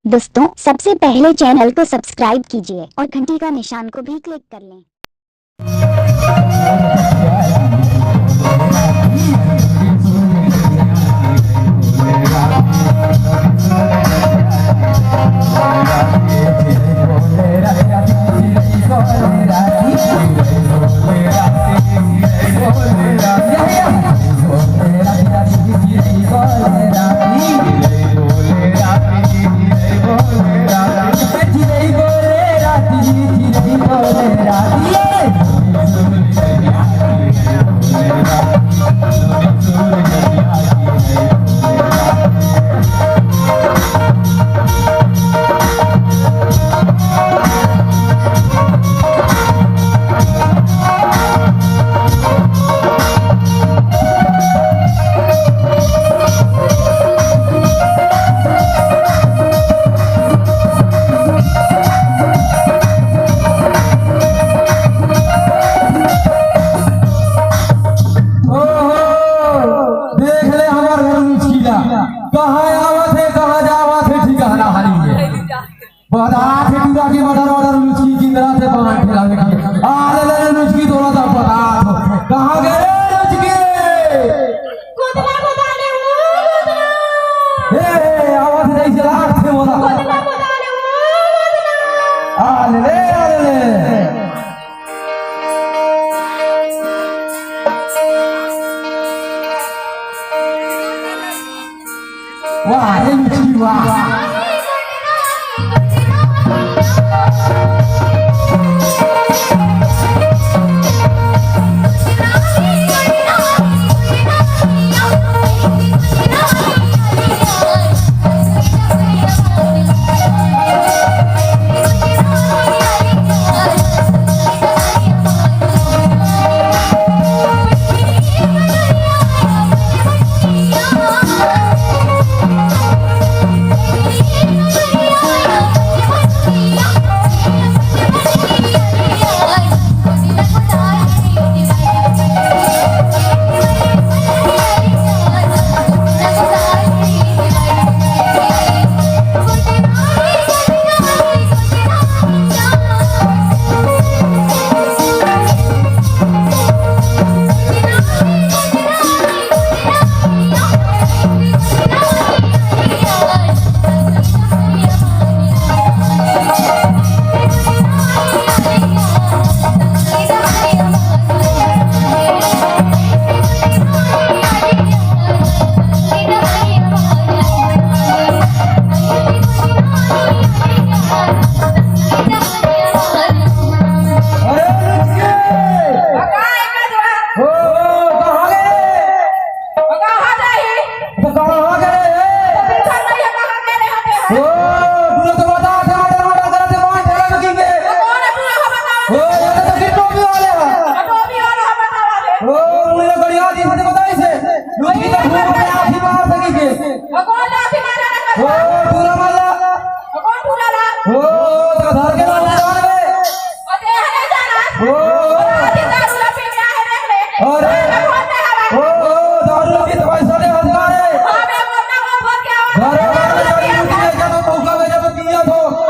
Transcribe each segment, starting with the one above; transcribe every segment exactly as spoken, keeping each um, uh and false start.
दोस्तों, सबसे पहले चैनल को सब्सक्राइब कीजिए और घंटी का निशान को भी क्लिक कर लें। ओहो, देख ले हमर घर लुचकी ला, कहाँ आवत हे, कहाँ जावत हे, ठिकाना हारी हे। बता थे टूरा के मटर वटर लुचकी किंदरा थे पान ठेला में की। आ ले ले लुचकी तोला तो बता दो। कहाँ गए लुचकी? कोतरा कोतरा ले वो कोतरा। ए, ए, आवाज नहीं चला थे बोला। कोतरा कोतरा ले वो कोतरा। आ ले ले, आ ले ले। वाह, ये लुचकी, वाह। अरे लुचकी! ओ, ओ, कहाँ गए रे? तो कहाँ गए रे? ओ, पूरा तो बता, टमाटर, टमाटर करत हे, मार ठेला में गिर गए। ओ, ये तो फिर टोपी वाले हैं। ओ, पूरा गड़िया दी, मुझे बताइस हे। लुचकी तो घूम के आँखी मार सकी के। ओ, पूरा मार ला। ओ, तो घर के लोग जान गए। ओ, ओ, अरे, ओ, दारू पी तो पैसा दे, हंस मारे। घर वाले जड़ी बूटी लेके तो मौका में जब पिया तो। ओ,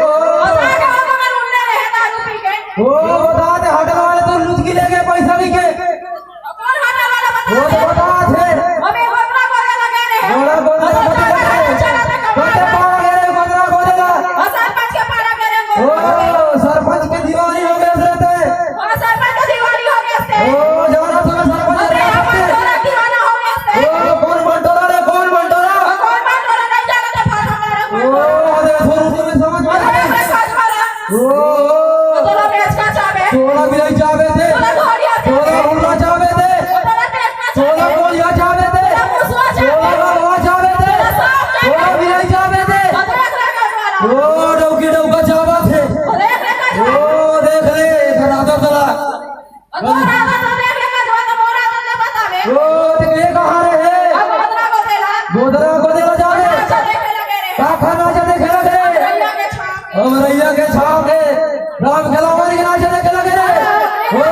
ओ, ओ, बता दे, हटन वाले तो लुचकी लेके पैसा लेके। वो तो बता दे। बड़ा बोल रहा है, बता दे। बता पारा करे, बता बोलेगा। ओ, सरपंच के दीवानी हो गए थे। ओ, जवाना तो सरपंच के ओ, कौन बंटोरा रे, कौन बंटोरा? ओ, अरे, थोड़ा सा समझ में आ गया। ओ, तोला बिलाई चाबे थे। तोला उल्ला चाबे थे। तोला कोलिया चाबे थे। तोला गलवा चाबे थे। तोला बिलाई चाबे थे। ओ, डौकी डौका चाबा थे। ओ, देख ले, राधा तला। ओ, ते के कहाँ रहे? गोदरा गोदेला जाने। का खाना जाने खेला दे। अमरैया के छाप के राम खेलावन के नाच देखे लगे रे। ओ,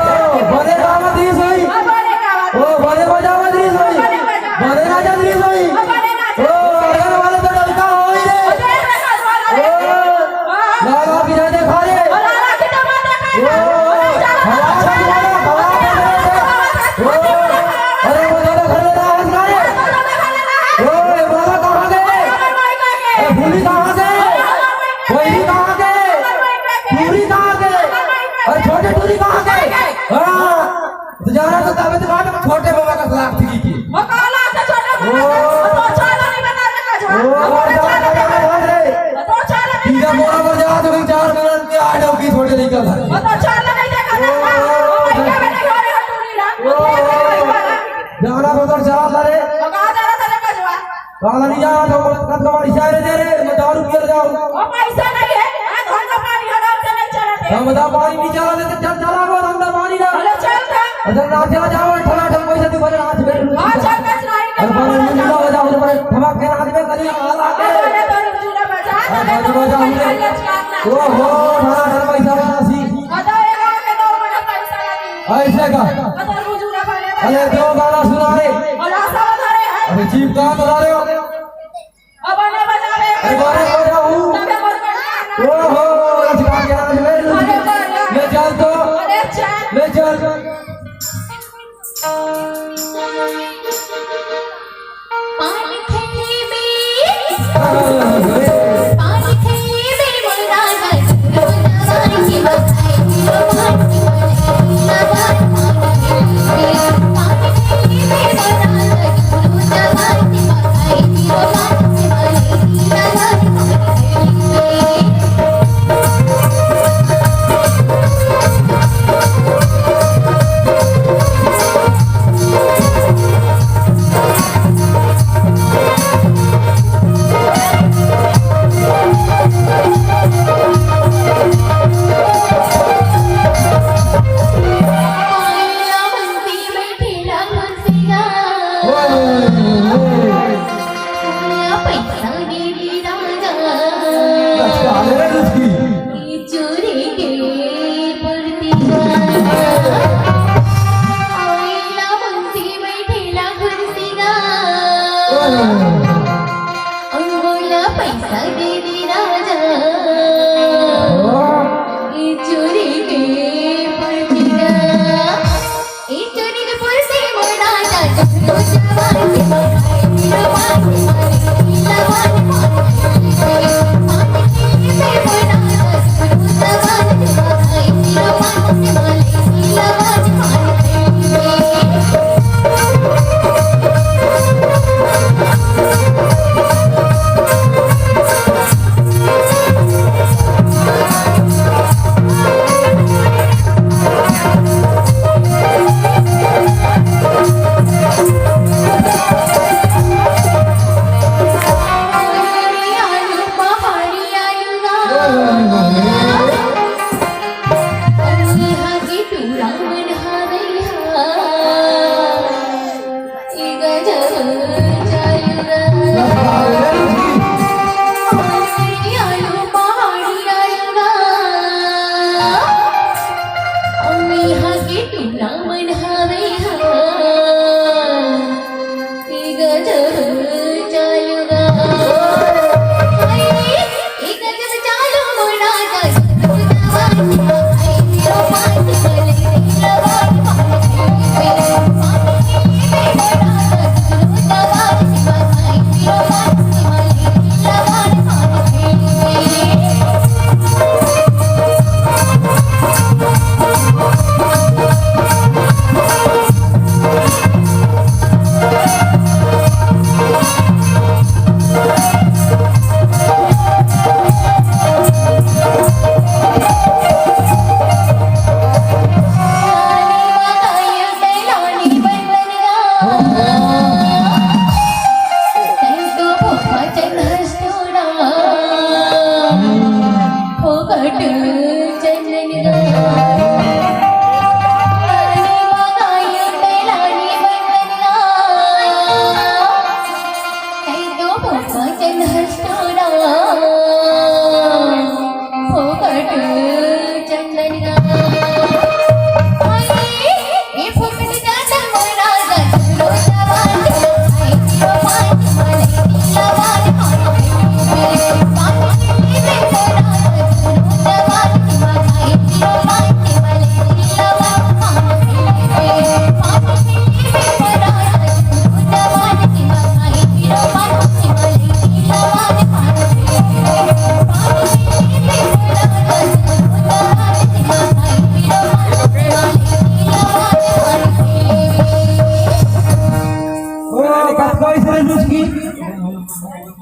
बने गावत रही सोई। ओ, बने बजावत रही सोई। बने नाचत रही सोई। ओ, अगर वाले तो डलका होई। अरे तो तबे तो बात छोटे बाबा का लाग थी की। वो काला से छोटे बाबा का, ओ। तो चाला नहीं बता दे का जो। ओ, वो तो चाला नहीं बता दे। तो चाला नहीं बता दे। मोरा पर जा तो चार मिनट के आ जाओ की छोटे निकल है। वो तो चाला नहीं देखा था। ओ। वो भैया बेटे घर है टूरी ला। ओ। जाना तो उधर चला था रे। वो कहाँ जाना था रे का जो। काला नहीं जा रहा था, कब कब हमारी शायरी दे रहे, मैं दारू पिए जाऊँ। वो पैसा नहीं है, हाँ, धंधा पानी हराम से नहीं चलते। हम बता पानी नहीं चला देते, चल चला वो धंधा पानी ना। अरे चल था। अच्छा ना चला जाओ, ठला ठल पैसा तू भले हाथ में। हाँ, चल बस नहीं अरे बड़े मुंडा हो जाओ, बड़े धमाके हाथ में करिए, हाल आके। अरे तो रुजूला बजा, अरे तो बजा, बजा, बजा, बजा। ओ हो, ठला ठल पैसा वाला सी। अदा ये गाँव में दो बड़ा पैसा लगी। ऐसे का? अदा रुजूला बने। अरे दो गाना सुना रे। अरे जीप कहाँ बना रहे हो? अब आने बजा रहे हैं। अरे बारे बजा हूँ। तबे बोल कर गाना। ओहो, आज का क्या आज ले लूँ। अरे बारे। ले चल तो। अरे चल। ले चल। पानी थैली में, पानी थैली में मुर्गा है। पैसा दे दे राजा। अच्छा, अरे रुचि। चोरी के पड़ती आईला मुंशी बैठेला कुर्सीला। अंगोला पैसा दे दे राजा। चोरी के पड़ती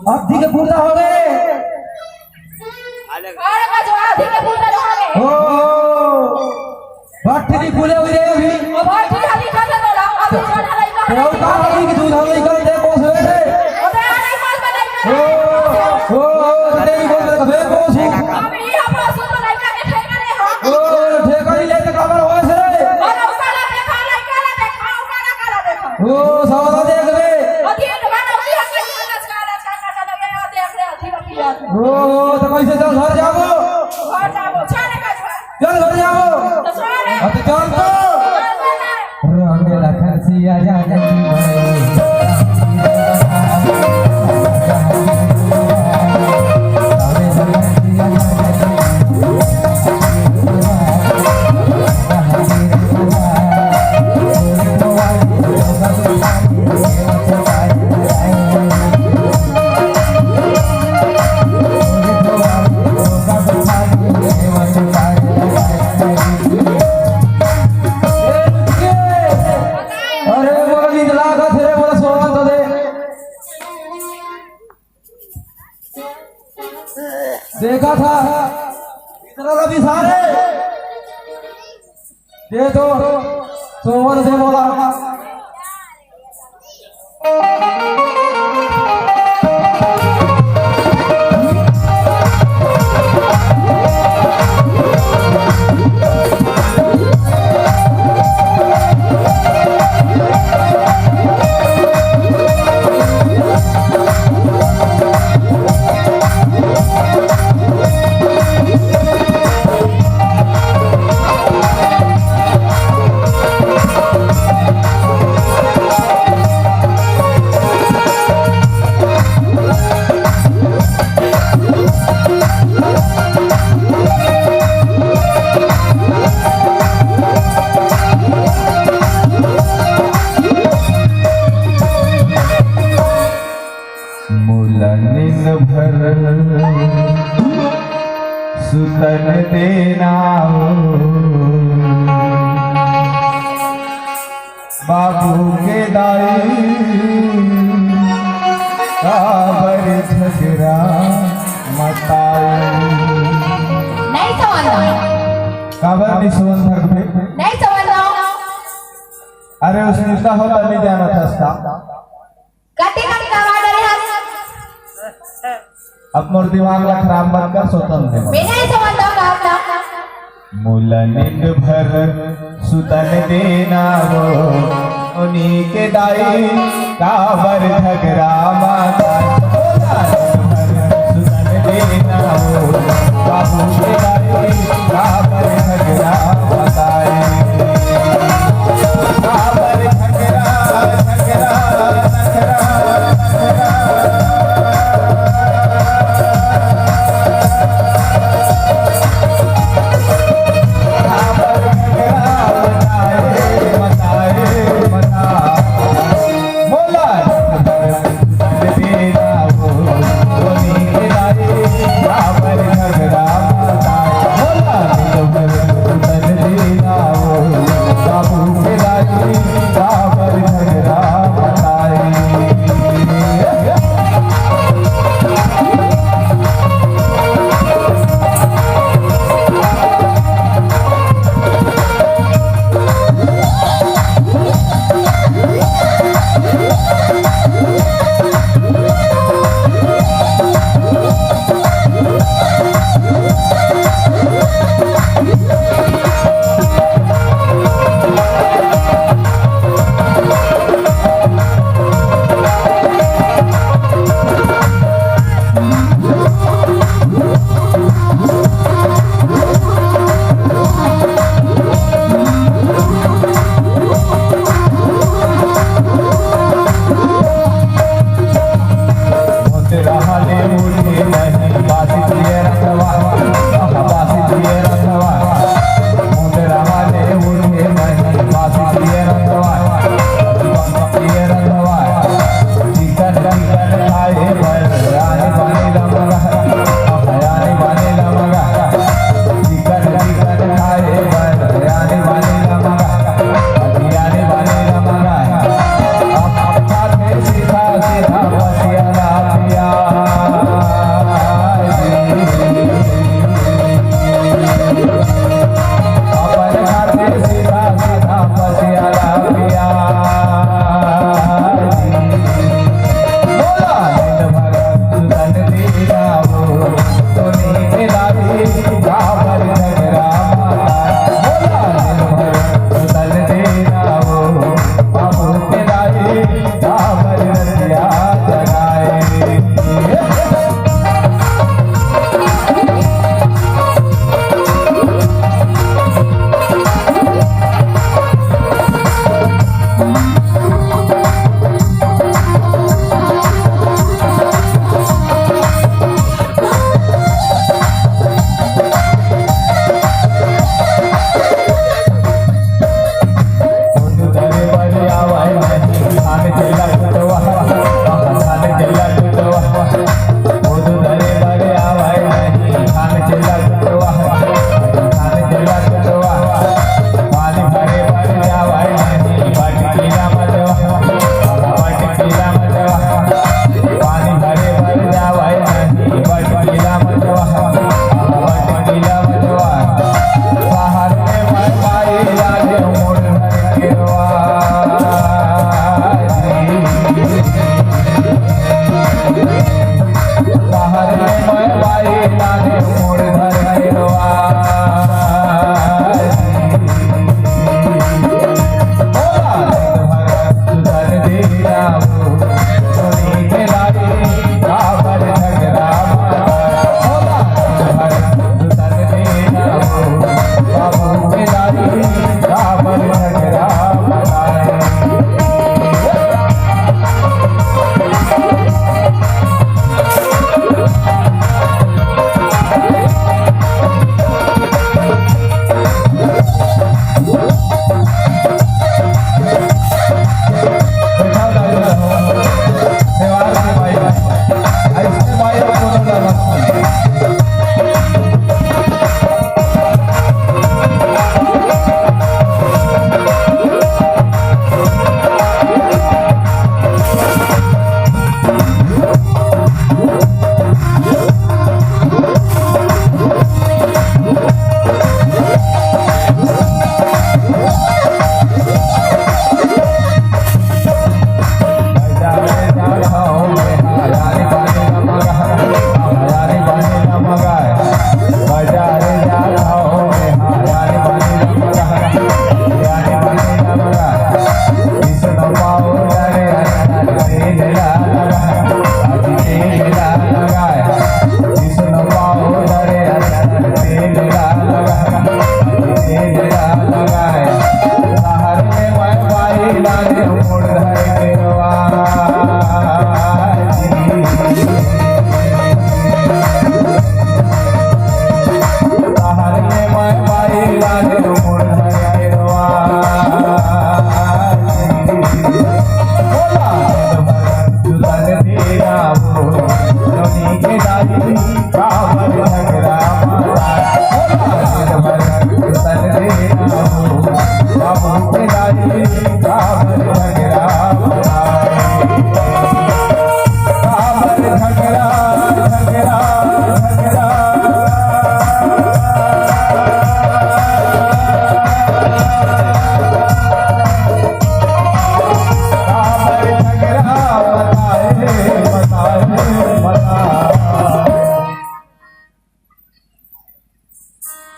अवधी के पूजा हो गए। अरे का जो अवधी के पूजा हो गए। ओ, भट्टी भी फूले हुई रहे अभी। ओ भट्टी अभी खत्म हो रहा, अभी चढ़ा रही का। ओ, का अभी की दूध हम निकल दे, कौन से रे? ओ, दे आ रही, कौन बनाई का? ओ, ओ, तेरी कौन से कबे कौन से? अभी ये हम सुन तो लड़का के ठेका ले, हाँ। ओ, ठेका ही लेके काबर होए से रे? और उकाला देखा, लड़का ला देखा, उकाला काला देखा। ओ, सवाल देख बे। अभी एक बार अभी हम कहीं नचका, नचका, नचका, नचका, देख ले, अभी, अभी, अभी। ओ, तो कैसे चल घर जाबो? घर जाबो, चल घर जाबो। चल घर जाबो। तो चल। अब तो चल तो। चल, चल, चल। रंग लखन सिया जाने की। अरे मोर गीत लागत हे रे, मोर सोहर तो दे। देखा था, इतना का भी सारे दे दो, सोहर दे बोला। मोला नींद भर सुतन देना ओ, बाबू के दाई काबर झगड़ा मताऊ। नहीं समझना। काबर नहीं समझ सकते? नहीं समझना। अरे, उसने का होता नहीं जाना था उसका। कते कन करवा डरे हस? अब मोर दिमाग ला खराब मत कर, सोतन दे। बिना ही समझ लो काम ना। मोला नींद भर सुतन देना हो, उन्हीं के दाई काबर झगड़ा माता। मोला नींद भर सुतन देना हो, बाबू के दाई काबर झगड़ा बताए।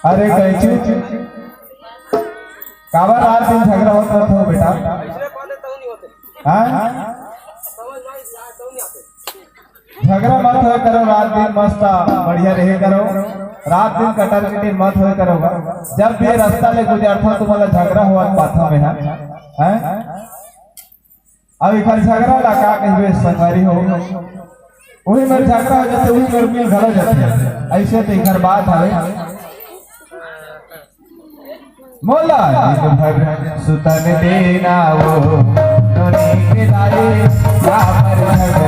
अरे कैचू, काबर रात दिन झगड़ा होत रहिथे बेटा? हाँ? झगड़ा मत होय करो, रात दिन मस्त बढ़िया रहे करो, रात दिन कटर कटर मत होय करो। जब भी रस्ता ले गुजरथव, तुम्हारा झगड़ा होवत पाथव मैं, हाँ? हैं? अब एकर झगड़ा ला का कहिबे संगवारी हो, उही मेर झगड़ा हो जाथे, उही मेर मिल घलो जाथे। अइसे तो एकर बात हवे। मोला दिन भर सुतन देना वो, नोनी के लाए, काबर झगड़ा